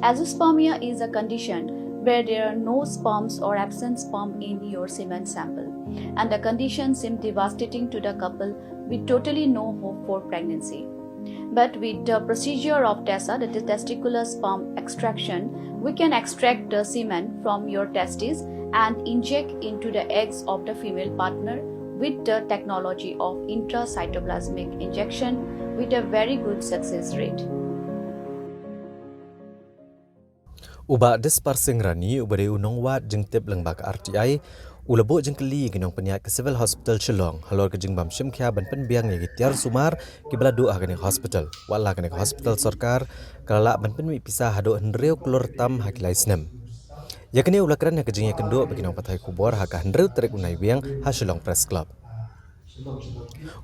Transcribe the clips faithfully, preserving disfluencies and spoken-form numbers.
Azoospermia is a condition where there are no sperms or absent sperm in your semen sample, and the condition seemed devastating to the couple with totally no hope for pregnancy. But with the procedure of TESA, that is testicular sperm extraction, we can extract the semen from your testes and inject into the eggs of the female partner with the technology of intracytoplasmic injection with a very good success rate. U Bah Dispar Singh Rani, uba dei u nongwad jingtip lyngba ka R T I, u la buh jingkylli ïa ki nongpynïaid ka Civil Hospital Shillong halor ka jingbym shim khia ban pynbiang ïa ki tiar sumar kiba la duh ha kane ka hospital. Wat la kane ka hospital sorkar ka la lah ban pynmih pisa haduh hynriew klur tam ha ki lai snem. Ïa kane u la kren ha ka jingïakynduh bad ki nongpathai khubor ha ka hynriew tarik u Naiwieng ha Shillong Press Club.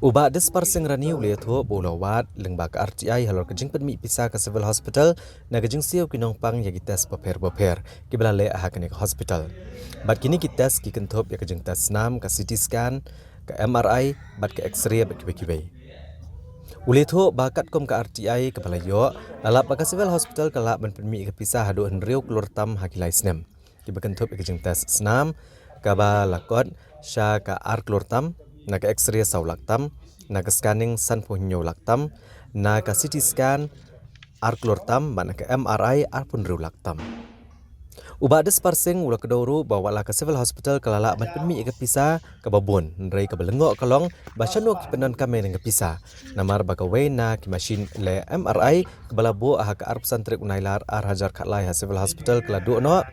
U Bah Dispar Singh Rani u la ïathuh ba u la wad lyngba ka R T I halor ka jingpynmih pisa ka Civil Hospital na ka jingsiew ki nongpang ïa ki test bapher bapher kiba la leh ha kane ka hospital. Bad kine ki test ki kynthup ïa ka jingtest snam, ka C T scan, ka M R I bad ka X-ray bad kiwei kiwei. U la ïathuh ba katkum ka R T I kaba la ïoh, la lap ba ka Civil Hospital ka lah ban pynmih ïa ka pisa haduh hynriew klur tam ha ki lai snem, kiba kynthup ïa ka jingtest snam kaba la kot sha ka ar klur tam, na ka X-ray saw lak tam, na ka scanning sanphew hynñiew lak tam, na ka C T scan ar klur tam bad na ka M R I arphew hynriew lak tam. U Bah Dispar Singh u la kdew ruh ba wat la ka Civil Hospital ka la lah ban pynmih ïa ka pisa kaba bun, hynrei kaba lyngngoh ka long ba shano ki pyndonkam ïa kane ka pisa. Namar ba kawei na ki mashin leh M R I kaba la buh ha ka arphew san tarik u Nailar ar hajar khatlai ha Civil Hospital ka la duh noh,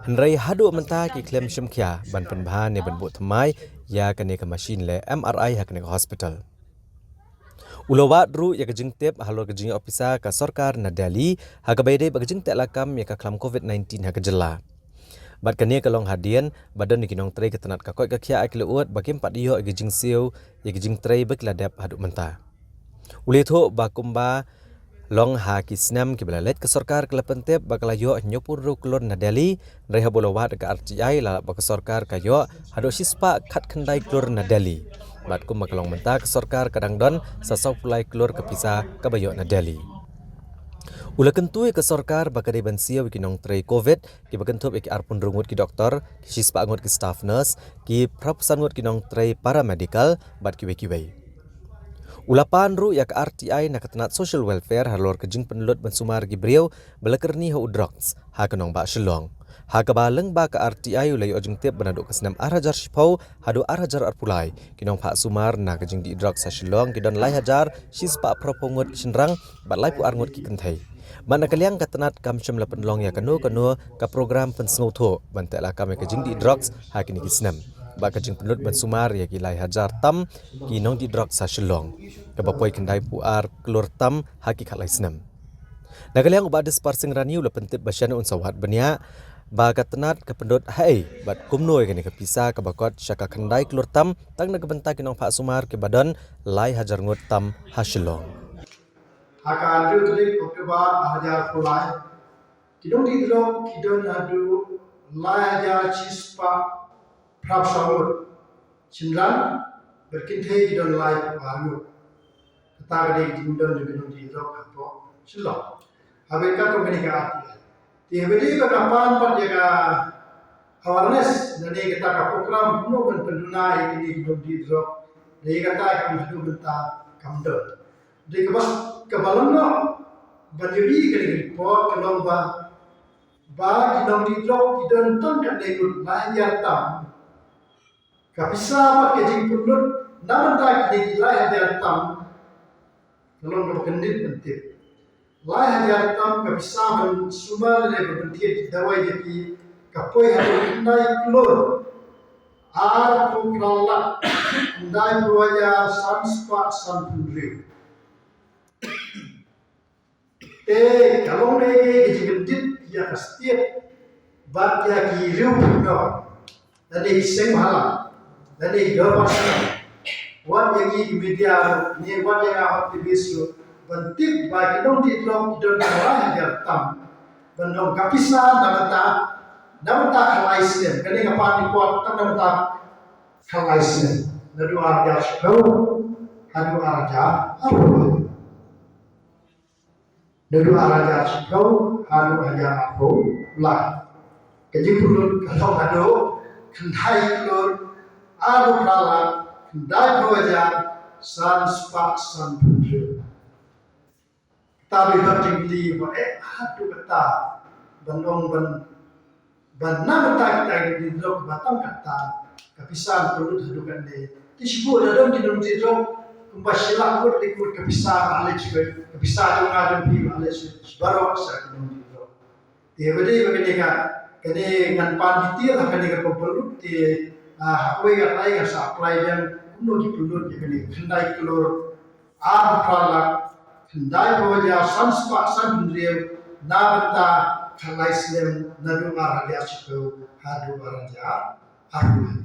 hynrei haduh mynta ki khlem shim khia ban pynbha ne ban buh thymmai ïa kane ka mashin leh M R I ha kane ka hospital. U la wad ruh ïa ka jingtip halor ka jingïoh pisa ka sorkar na Delhi ha kaba ïadei bad ka jingteh lakam ïa ka khlam Covid nineteen ha ka jylla. Bad kane ka long hadien ba don ïa ki nongtrei ka tnat ka koit ka khiah ha ki la ud ba kim pat ïoh ïa ka jingsiew ïa ka jingtrei ba ki la dep haduh mynta. U la ïathuh ba kumba long ha ki snem kiba la leit ka sorkar ka la pyntip ba ka la ïoh hynñiewphew hynriew klur na Delhi, hynrei haba u la wad ka R T I la lap ba ka sorkar ka ïoh haduh shispah khatkhyndai klur na Delhi. Bad kumba ka long mynta ka sorkar ka dang don sa sawphew lai klur ka pisa kaba ïoh na Delhi. U la kyntu ïa ka sorkar ba ka dei ban siew ïa ki nongtrei Covid kiba kynthup ïa ki arphew hynriew ngut ki doktor, ki shispah ngut ki staff nurse, ki phraphew san ngut ki nongtrei paramedical bad kiwei kiwei. U la pan ruh ïa ka R T I na ka tnat social welfare halor ka jingpynlut ban sumar ki briew ba la kyrni ha u drugs ha ka nongbah Shillong. Ha kaba lyngba ka R T I u la ïoh jingtip ba naduh ka snem ar hajar shiphew haduh ar hajar arphew lai, ki nongphah sumar na ka jingdih drugs ha Shillong ki don lai hajar shispah phraphew ngut ki shynrang bad laiphew ar ngut ki kynthei. Bad na ka liang ka tnat kam shym la pynlong ïa kano kano ka program pynsngewthuh ban teh lakam ïa ka jingdih drugs ha kine ki snem. Bad ka jingpynlut ban sumar ïa ki lai hajar tam ki nongdih drugs ha Shillong, kaba poi khyndaiphew ar klur tam ha ki khatlai snem. Na ka liang u Bah Dispar Singh Rani u la pyntip ba shano un sa wad bniah, ba ka tnat ka pynlut haei bad kumno ïa kane ka pisa kaba kot sha ka khyndai klur tam tang na ka bynta ki nongphah sumar kiba don lai hajar ngut tam ha Shillong. Ha ka hynriew tarik October ar hajar arphew lai, ki nongdih drok ki don haduh lai hajar shispah phraphew saw ngut, shynrang bad kynthei ki don laiphew ar ngut. Kata ka dei ka jingdon jong ki nongdih drok hapoh Shillong. Haba ïa ka kong kane ka ati. Te haba dei ba ka pan pat ïa ka awareness lane kata ka program kumno ban pynduna ïa kine ki nongdih drok. Lane ïa kata kam haduh mynta kam don. Dei kaba, kaba long noh ban ïohi kane ka report ka long ba, ba ki nongdih drok ki don tang katne ngut, lai hajar tam. Ka pisa bad ka jingpynlut na bynta kine ki lai hajar tam ka long kaba kyndit ban tip. Lai hajar tam ka pisa ban sumar lane ban pynthied dawai ïa ki ka poi haduh khyndai klur arphew phra lak khyndai phew hajar san spah sanphew hynriew. Te ka long dei ka jingkyndit ïa ka state bad ïa ki riew pyndonkam. Lane ki seng bhalang, lane ki dorbar seng. Wat ïa ngi ki media, ne wat ïa nga activist ruh ban tip ba ki nongdih drok ki don ka lai hajar tam. Ban long ka pisa na bynta, na bynta ka lai snem, kane nga pan report tang na bynta ka lai snem. Naduh ar hajar shiphew haduh ar hajar arphew. Naduh ar hajar shiphew haduh hajar arphew lai, ka jingpynlut ka long haduh khyndai klur arphew phra lak khyndai phew hajar san spah san phew hynriew. Kata ba i dang jingkylli ba eh haduh kata ban ong ban ban na mynta kita ki nongdie drok ba tang kata ka pisa ka lut haduh katne. Te shu la don ki nongdie drok kumba shi lak ngut, dei ngut ka pisa ba leit shuh, ka pisa jong nga jong phi ba leit shuh baroh sha ki nongdie drok. Te ba dei ba kane ka, kane ngan pan detail ha kane ka pynlut te ha kawei ka lai ngan sa apply biang kumno ki pynlut ïa kane ka khyndai klur arphew phra lak khyndai phew hajar san spah san phew hynriew na bynta ka lai snem naduh ar hajar shiphew haduh ar hajar arphew.